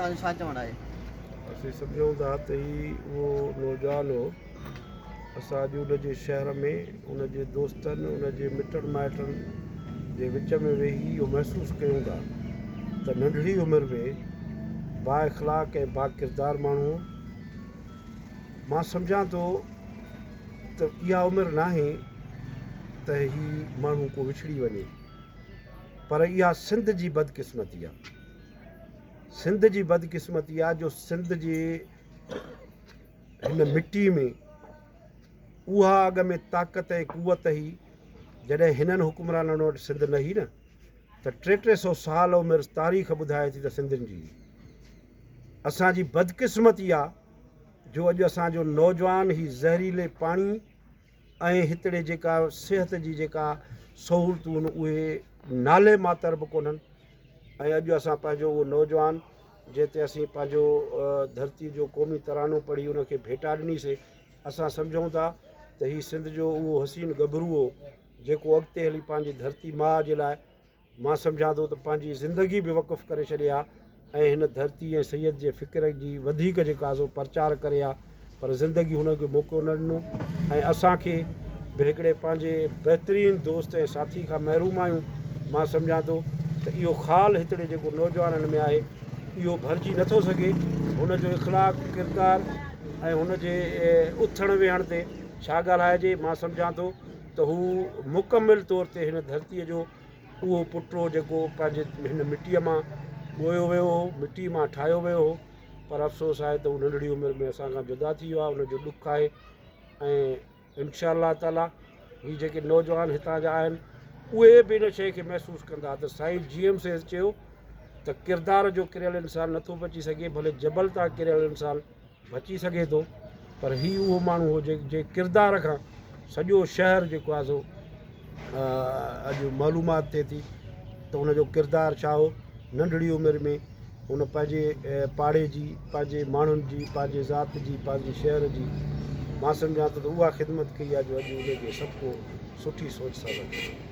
توهان جو ڇا چوڻ آهي؟ اسين سمجهون ٿا ته هي اهو نوجوان هو، اسان اڄ ان جي شهر ۾ ان جي دوستن، ان جي مٽن مائٽن جي وچ ۾ ويهي اهو محسوس ڪيون ٿا ته ننڍڙي عمر ۾ بااخلاق ۽ باڪردار ماڻهو هو. مان سمجهان ٿو ته اها عمر ناهي ته هي ماڻهو ڪو وڇڙي وڃي پر اها سنڌ جي بدقسمتي آهي. سنڌ جي بدقسمتي آهي جو سنڌ جي هن مٽي ۾ اها اڳ ۾ طاقت ۽ قوت هئي جڏهن هنن حڪمرانن وٽ سنڌ نه هئي نه ته ٽي ٽي سو سال عمر تاريخ ٻڌائي ٿي ته سنڌين جي هئي. اسان جي بدقسمتي آ جو اڄ اسان جو نوجوان هي زهريلي پاڻي ۽ هتڙي جيڪا صحت جي جيڪا سهولتون اهي نالي ماتر به ڪونهن ۽ اڄ اسان پنهنجو اهو نوجوان جنهن تي اسين پنهنجو ڌرتي جو قومي ترانو پڙهي ان کي ڀيٽا ڏني سي اسان سمجهون ٿا ته هي سنڌ جو اهو حسين ڳڀرو هو جيڪو اڳتي هلي پنهنجي ڌرتي ماء جي لاء مان سمجهان ٿو ته پنهنجي زندگي به وقف ڪري ڇڏي ها ۽ هن ڌرتي ۽ سيد جي فڪر جي وڌيڪ جيڪا سو پرچار ڪري ها پر زندگي هن کي موقعو نه ڏنو ۽ اسان کي به هڪڙي پنهنجي بهترين دوست ۽ ساٿي کان محروم آهيون. مان سمجهان ٿو ته اهو خال هتڙي جيڪو نوجوانن ۾ آهي اهو ڀرجي نه ٿو سگهي. هن جو اخلاق، ڪردار ۽ هن جي اٿڻ ويهڻ تي ڇا ڳالهائجي مان سمجهان ٿو ته هو مڪمل طور تي هن ڌرتيء جو اهو پٽ هو جيڪو پنهنجي هن مٽيء مان ڳوهيو ويو هو، مٽيء مان ٺاهيو ويو هو، پر افسوس آهي ته هو ننڍڙي عمر ۾ اسان کان جدا ٿي ويو آهي، ان جو ڏک آهي ۽ انشاء الله تعاليٰ هي جيڪي نوجوان هتان جا آهن اهي به ان شيء کي محسوس ڪندا ته سائين جي ايم سيد چيو ته ڪردار جو ڪريل انسان نٿو بچي سگهي ڀلي جبل تان ڪريل انسان بچي سگهي ٿو پر هي اهو ماڻهو هو جنهن جي ڪردار کان سڄو شهر جيڪو آهي سو اڄ معلومات ٿئي ٿي ته ان جو ڪردار ڇا هو ننڍڙي عمر ۾ هن پنهنجي پاڙي جي پنهنجي ماڻهن جي پنهنجي ذات جي پنهنجي شهر جي مان سمجهان ٿو ته اها خدمت ڪئي آهي جو اڄ ان کي سڀ ڪو سٺي سوچ سان رکي ٿو.